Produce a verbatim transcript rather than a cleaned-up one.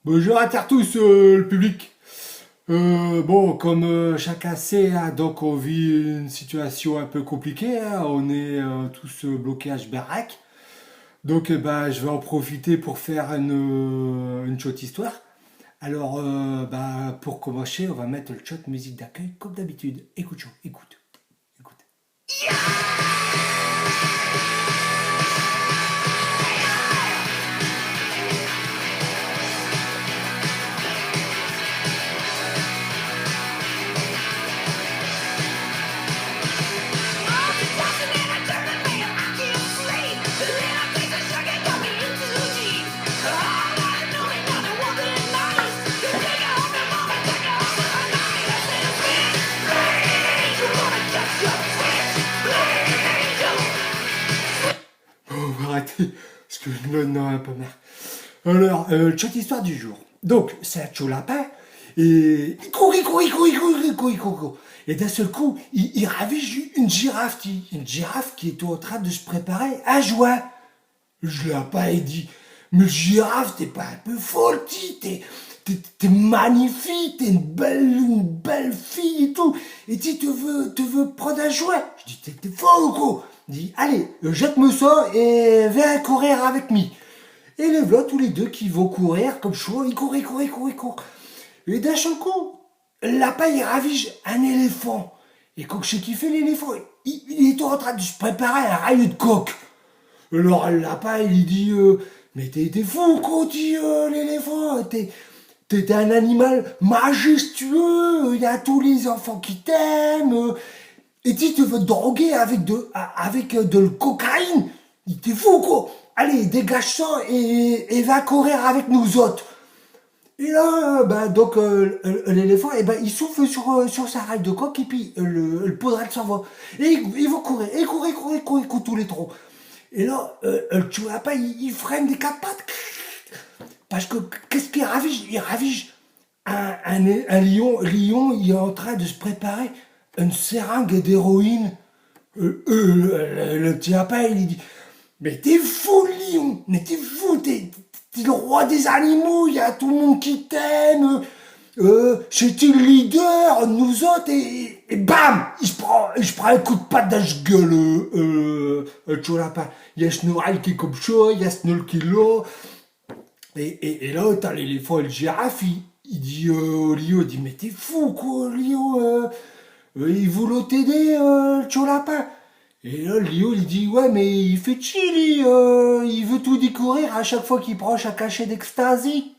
Bonjour à tous, euh, le public. Euh, bon, comme euh, chacun sait, hein, donc on vit une situation un peu compliquée, hein, on est euh, tous euh, bloqués à H baraque. Donc eh ben, je vais en profiter pour faire une, euh, une tchote histoire. Alors, euh, bah, pour commencer, on va mettre le tchote musique d'accueil comme d'habitude. Écoute, écoute, écoute. Bon, on va arrêter, parce que je me donne un peu marre. Alors, euh, tchote histoire du jour. Donc, c'est un tcho lapin, et il court, il court, il court, il court, il court, il court, il court. Et d'un seul coup, il, il ravise une girafe, qui, une girafe qui est en train de se préparer un joint. Le lapin, il dit, mais girafe, t'es pas un peu folle, ti, t'es, t'es, t'es magnifique, t'es une belle, une belle fille et tout. Et ti, te veux, te veux prendre un joint. Je dis, t'es, t'es folle ou quoi ? Il dit, allez, euh, jette-moi ça et viens courir avec mi. Et les voilà tous les deux qui vont courir comme ça, ils courent, ils courent, ils courent, ils courent. Et d'un seul coup, le lapin, il ravise un éléphant. Et quoi que c'est qu'il fait, l'éléphant ? Il, il est en train de se préparer un rail de coke. Alors le lapin, il dit, euh, mais t'es, t'es fou, quoi, ti, euh, l'éléphant, t'es, t'es un animal majestueux, il y a tous les enfants qui t'aiment, euh, et ti, te veux te droguer avec de, avec euh, de la cocaïne ? Il dit, t'es fou, quoi. Allez, dégage ça et, et va courir avec nous autres. Et là, euh, ben, donc, euh, l-, l'éléphant, eh ben, il souffle sur, euh, sur sa rail de coke et puis euh, le, le pauvre, il s'en va. Et ils, ils vont courir, et courir, courir, courir, courir tous les trois. Et là, euh, le tcho lapin, il, il freine des quatre pattes. Parce que qu'est-ce qu'il ravise ? Il ravise un, un, un lion. Le lion, il est en train de se préparer une seringue d'héroïne. Euh, euh, le, le, le tcho lapin, il dit, mais t'es fou, le lion, mais t'es fou, t'es, t'es le roi des animaux, il y a tout le monde qui t'aime, euh, c'est ti le leader, nous autres, et, et bam, il se prend, il se prend un coup de patte dans la gueule, euh, euh, le tcho lapin. Il y a son oreille qui est comme ça, il y a son œil qui est là. Et, et, et là, t'as l'éléphant et le girafe, il, il dit euh, au lion, il dit, mais t'es fou, quoi, lion, euh, euh, il voulait t'aider, euh, le tcho lapin. Et là, le lion, il dit, ouais, mais il fait chier, lui, euh, il veut toudis courir à chaque fois qu'il prend un cachet d'ecstasy.